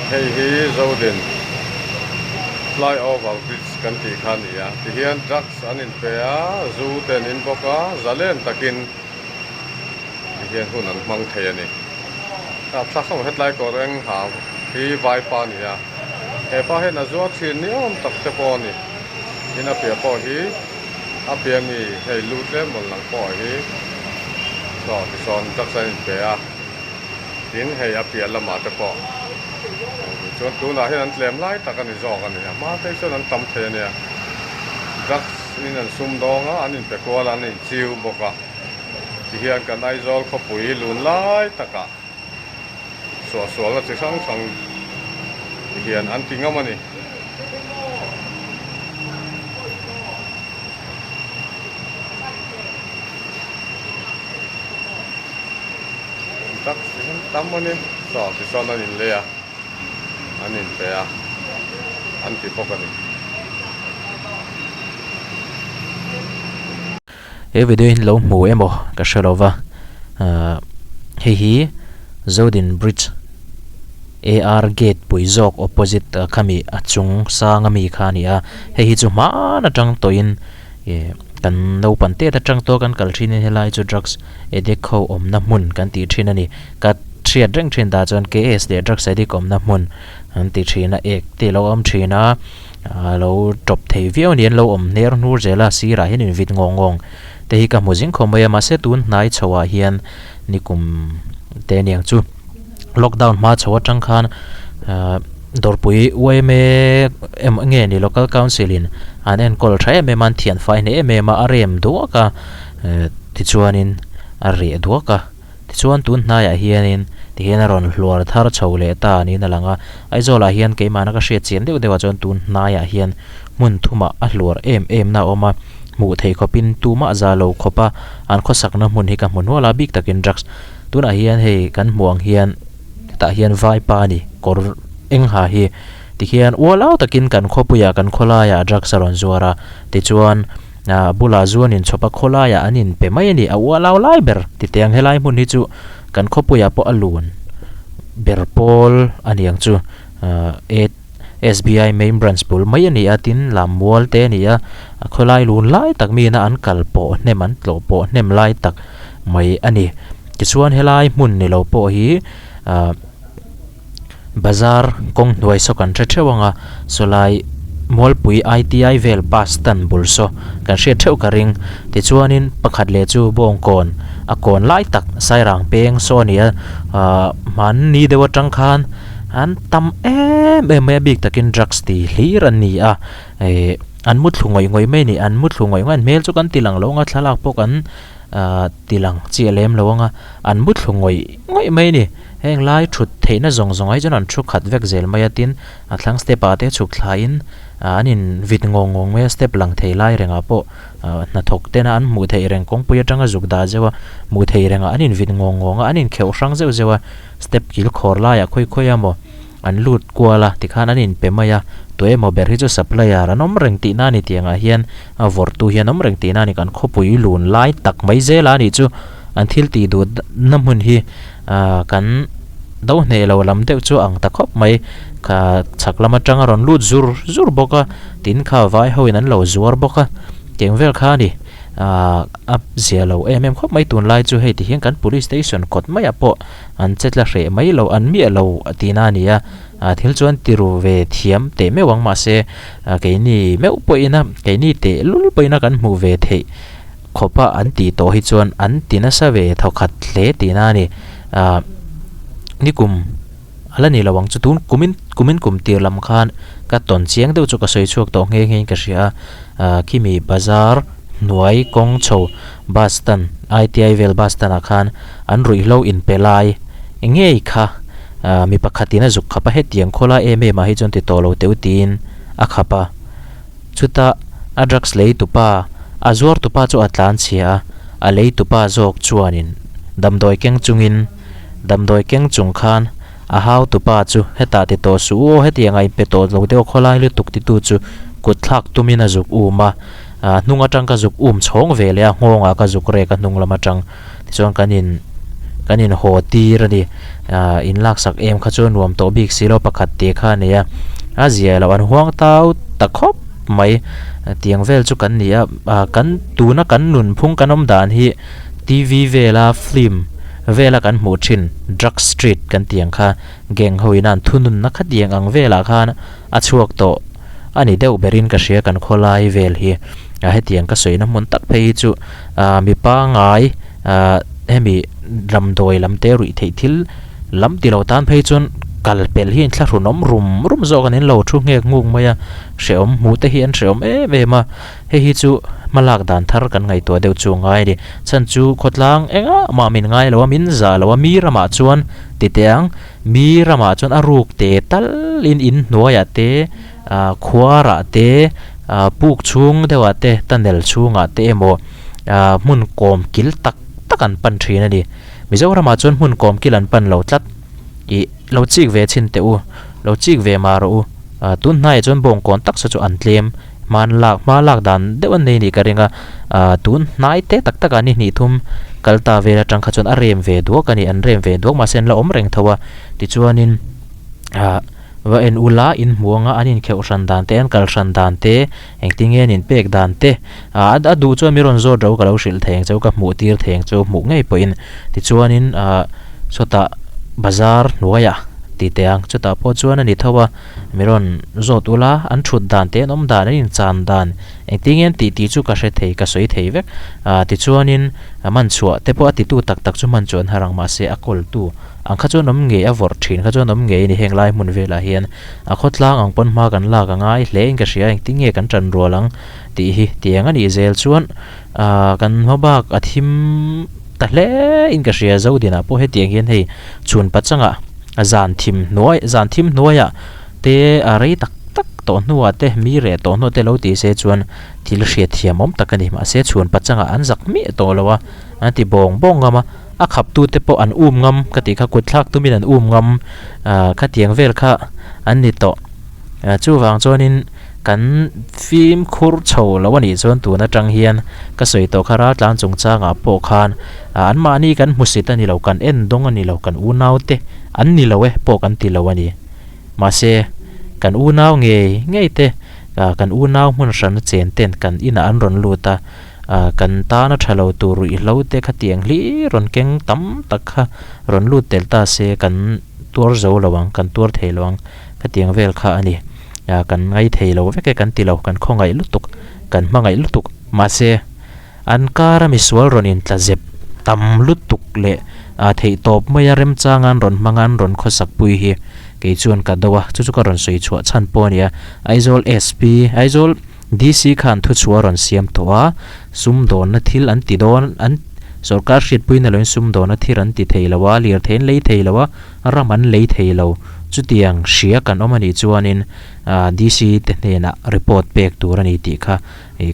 Hei hi Zodin flyover bridge kan tih kha a ni a, tihian drugs an inpe a, zu te an in bawk a, zalen takin tihian hun an hmang thei a ni. Thlak ho hetlai kawr eng ha hi vaipa a ni a, hepa hian a zuar thin ni awm tak te pawh a ni. Tin a piah pawh hi a piah mi hei lu tlem mawlh lang pawh hi saw tisawn drugs an inpe a. Tin, hei a piah lamah te pawh chuan tunah hian an tlem lai tak a ni zawk a ni. A hma phei chuan an tam thei a nia. Drugs in an sum dawng a, an inpe kual a, an inchiu bawk a. Tihian kan Aizawl khawpui lun lai takah suahsualna chi hrang hrang tihian an ti ngam a ni. Tak hian tam a ni saw tichuan an inlei a an inpe a an ti bawk a ni. He video hi lo hmu emaw ka hre lo va ahh hei hi Zodin bridge A_R gate pui zawk opposite khami a chung sang ami kha a ni a hei hi chu hmaan atang tawhin Ih kan naupan tet atang tawh kan kal thin in helai chu drugs addict ho awmna hmun kan tih thin a ni. Ka hriat reng thin tah chuan KS leh drugs addict awmna hmun an ti thin a, ek te alo awm thin a, a lo tawp thei viau a ni, an lo awm hner hnur zel a, sirah hian invit ngawng ngawng te hi ka hmu zing khawp mai a, mahse tun hnai chho ah hian nikum te aniang chu. Lockdown hma chho atang khan ahh dawrpui yma em nge ni local council in an enkawl tha em em a an thian fai hneh em em a a rem duak a ehh tichuanin a reh duak a tichuan tun hnaiah hianin tihian a rawn hluar thar chho leh ta niin a lang a Aizawlah hian keimahna ka hriat chian deuh deuh ah chuan tun hnaiah hian hmun thumah a hluar em em na a awm a hmuh theih khawpin tumah za lo khawp a an khawsakna hmun hi ka hmu hnual a bik takin drugs Tunah hian hei kan hmuh ang hian hetah hian vaipa a ni kawr eng ha hi tikhian ualau takin kan khawpuiah kan khawlaiah drugs a rawn zuar a tichuan ah bulah zu an inchhawp a khawlaiah an inpe mai a ni a ualau lai ber titeh ang helai hmun hi chu kan khawpuiah pawh a lun ber pawl a ni ang chu ah S_B_I main branch bul mai a ni a tin lammual te a ni a a khawlai lun lai tak mi ina an kal pawh hnem an tlawh pawh hnem lai tak mai a ni tichuan helai hmun ni lo pawh hi ahh bazar kawng hnuai saw kan hre theuh ang a sawlai mualpui I_T_I vel bus stand bul saw kan hriat theuh ka ring tichuanin pakhat leh chu bawngkawn a kawn lai tak sairang peng saw a ni a ahh hmanni deuh atang khan an tam em em mai a bik takin drugs ti hlir an ni a ih an mu thlu ngawih ngawih mai a ni an mu thlu ngawih ngawih a an hmel chu kan ti lang lo ang a thlalak pawh kan ahh ti lang chiah lem lo ang a an mu thlu ngawih ngawih mai a ni heng lai thut theihna zawng zawng ah hi chuan an thu khat vek zel mai a tin a thlang step ah te chhuk thla in ah an in vit ngawng ngawng mai a step lang thei lai rengah pawh ah hnathawk tena an hmuh theih reng kawngpui atanga zuk dah zeuh a hmuh theih rengah an in vit ngawng ngawng a an in kheuh hrang zeuh zeuh a step kil khawr laiah khawi khawi a maw an lut kual a tikhan an inpe mai a tu emaw ber hi chu supplier an awm reng tihna a ni tih angah hian a vawrhtu hian awm reng tihna a ni kan khawpui lun lai tak mai zel a nih chu an thil tih duh na hmun hi ah kan do hneh lo lam deuh chu ang ta khawp mai kha chhak lam atang a rawn lut zur zur bawk a tin kha vai ho in an lo zuar bawk a tiang vel kha a ni. Ahh a zia lo em em khawp mai tunlai chu hei ti hian kan police station kawt maiah pawh an che tla hreh mai lo an miah lo a tihna a ni a ah thil chuan ti ru ve thiam teh meuh ang mahse ah keini meuh pawhin a keini teh lul pawhin a kan hmuh ve theih khawp a an tih tawh hi chuan an ti nasa ve thawkhat hle tihna a ni ah nikum a la ni lo ang chu tun kumin kumin kum tir lam khan ka tawn chiang deuh chu ka sawi chhuak tawh nghe nghe in ka hria a ah khimi bazar hnuai kawng chho bus stand I_T_I vel bus stand ah khan an ruihhlo inpe lai ngei kha ah mi pakhatin a zuk khap a hetiang khawlai em em ah hi chuan ti tawh lo teuh tiin a khap a chutah a drugs lei tupa a zuar tupa chu a tlan chhia a a lei tupa zawk chuanin damdawi keng chungin. Damdawi keng chung khan a hau tupa chu hetah ti tawh suh u aw hetiang a inpe tawh lo deuh khawlai lutuk titu chu kut thlak tumin a zuk um a, ah hnung atang ka zuk um chhawng ve leh a nghawngah ka zuk rek a hnung lam atang tichuan kan in kan in haw tir a ni ah in laksak em kha chu a nuam tawh bik si lo pakhat te kha a nei a a zia loh an huang tau ta khawp mai tiang vel chu kan ni a ah kan tuna kan nunphung kan awm dan hi T_V vela film vela kan hmuh thin drugs street kan tih ang kha gang ho ina an thununna khatiang ang velah khan a chhuak tawh a ni deuh berin ka hria kan khawlai vel hi ah hetiang ka sawina hmun tak phei hi chu ah mi pangai ah hemi damdawi lam te ruih theih thil lam ti lo tan phei chuan kal pelh hi inthlahrun awm rum rum zawk an inlo thu nghek nghuk mai a hrehawm hmuh te hi an hrehawm em em a hei hi chu hmalak dan thar kan ngaihtuah deuh chu a ngai a ni chhan chu khawtlang engah mah min ngai lo a min zah lo a mi ramah chuan ti teh ang. Mi ramah chuan a ruk te talin in hnuaiah te ah khuarah te ah puk chhung deuhah te tunnel chhungah te emaw ah hmun kawm kil tak tak an pan thin a ni. Mizoramah chuan hmun kawm kil an pan lo tlat ih lo chik ve chhin teh u lo chik ve mah rawh u ah tun hnaiah chuan bawngkawn taksa chu an tlem hman lak hma lak dan deuh an nei nih ka ring a ah tun hnai te tak takah ni hnih thum kal ta vel atang kha chuan a rem ve duak a ni an rem ve duak mahse an la awm reng tho a tichuanin ah va en ula in hmu anga an inkheuh hran dan te an kal hran dan te engtin nge an inpek dan te ah a duh chuan mi rawn zawt ro ka lo hrilh thei ang cheu ka hmuh tir thei ang cheu hmuh ngei pawhin tichuanin ah sawtah bazar hnuaiah ti teh ang chutah pawh chuan a ni tho a. Mi rawn zawt ula, an thut dan te, an awm dan, an inchan dan engtin nge an tih tih chu ka hre thei, ka sawi thei vek. Ahh tichuanin man chhuah te pawh a titu tak tak chu man chu an har ang mahse a kawltu ang kha chuan awm ngei, a vawrh thin kha chuan awm ngei a ni heng lai hmun velah hian a khawtlang ang pawn hma kan lak a ngai hle in ka hria engtin nge kan tan rual ang tih hi tiang a nih zel chuan ahh kan hma bak a thim ta hle in ka hria Zodinah pawh hetiang hian hei chhun pachangah zan thim hnuai zan thim hnuaiah te a rei tak tak tawh hnuah te mi reh tawh hnuah te lo tih se chuan thil hriat thiam awm tak a ni mahse chhun pachangah an zak miah tawh lo a an ti bawng bawng ngam a a khap tu te pawh an um ngam ka tih kha kut thlak tumin an um ngam ah khatiang vel kha an ni tawh ah chuvang chuanin kan fimkhur chho lo a nih chuan tun atang hian ka sawi tawh kha raltlan chungchangah pawh khan ah anmahni kan hmusit a ni lo kan en dawng a ni lo kan unau te an ni lo e pawh kan ti lo a ni mahse kan unau ngei ngei te ah kan unau hmun hran chen ten kan inah an rawn lut a ah kan tana tha lo tur ruihhlo te khatiang hlir rawn keng tam tak kha rawn lut tel ta se kan tuar zo lo ang kan tuar thei lo ang. Hetiang vel kha a ni. Kan ngai thei lo vek e kan ti lo, kan khawngaih lutuk, kan hmangaih lutuk. Mahse, an kara misual rawn intla zep tam lutuk leh theihtawp maia remchanga an rawn hmanga an rawn khawsak pui hi kei chuan ka do a, chu chu ka rawn sawi chhuah chhan pawh a ni a. Aizawl SP, Aizawl DC khan thuchhuah a rawn siam tawh a, sumdawnna thil an ti dawn, an sorkar hriatpuina loin sumdawnna thil an ti thei lo a, lirthei an lei thei lo a, ram an lei thei lo. Chutiang hria kan awm a nih chuanin DC te hnenah report pek tur a ni tih kha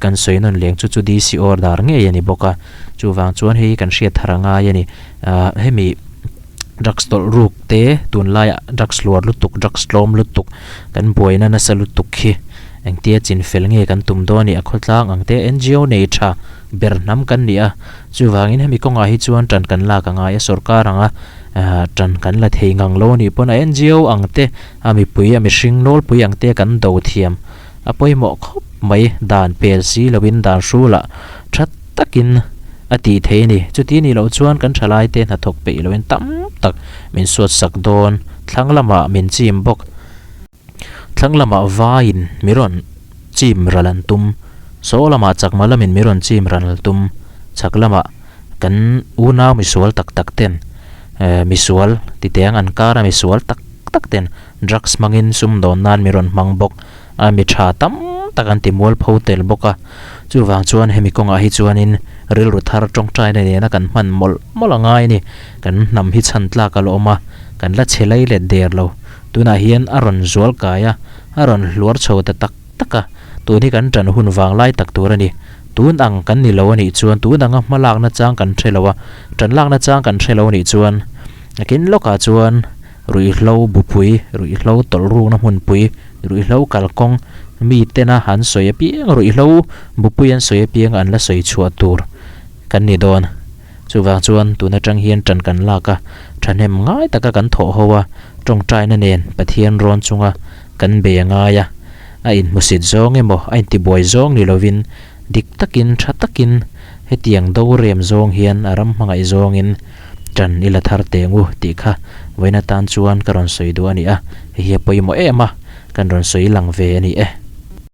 kan sawi nawn leng chu chu DC order ngei a ni bawk a. Chuvang chuan hei kan hriat thar a ngai a ni. Hemi drugs tawlh ruk te tunlaiah drugs luar lutuk, drugs tlawm lutuk kan buaina nasa lutuk hi engtia chin fel nge kan tum dawn a ni. A khawtlang ang te NGO nei tha ber hnam kan ni a. Chuvangin hemi kawngah hi chuan tan kan lak a ngai a sorkar ang a. Tan kan la thei ngang lo a nih pawn a NGO ang te a mipui a mihring nawlpui ang te kan do thiam a pawimawh khawp mai dan pel si loin dan hrulah tha takin a tih thei a ni. Chuti nih loh chuan kan thalai te hnathawk peih loin tam tak min suat sak dawn thlang lamah min chim bawk. Thlang lamah vaiin mi rawn chim ral an tum, saw lamah chakma lamin mi rawn chim ral an tum, chhak lamah kan unau misual tak tak ten misual titeng an kara misual tak tak ten drugs hmangin sumdawn nan mi rawn hmang bawk a, mi tha tam tak an ti mualpho tel bawk a, chuvang chuan hemi kawngah hi chuanin rilru thar tawngtaina nena kan hman mawlh mawlh a ngai a ni, kan hnam hi chhan tlak a la awm a, kan la chhe lei let der lo. Tunah hian a rawn zual kai a, a rawn hluar chho ta tak tak a, tun hi kan ṭan hun vang lai tak tur a ni. Tun ang kan ni lo a nih chuan, tun anga hma lakna chang kan hre lo a, ṭan lakna chang kan hre lo a nih chuan, nakin lawkah chuan ruihhlo bupui, ruihhlo tawlh rukna hmunpui, ruihhlo kalkawng mi tena an sawi apiang, ruihhlo bupui an sawi apiang an la sawi chhuah tur kan ni dawn. Chuvang chuan tun atang hian ṭan kan lak a, ṭhahnem ngai taka kan thawh ho a, ṭawngṭaina nen Pathian rawn chunga kan bei a ngai a, a inhmusit zawng emaw a intibuai zawng ni lovin dik takin ṭha takin hetiang do rem zawng hian a ram hmangaih zawngin ṭan i la thar teng u tih kha vawiin atan chuan ka rawn sawi duh a ni a, hei hi a pawimawh em a, kan rawn sawi lang ve a ni e.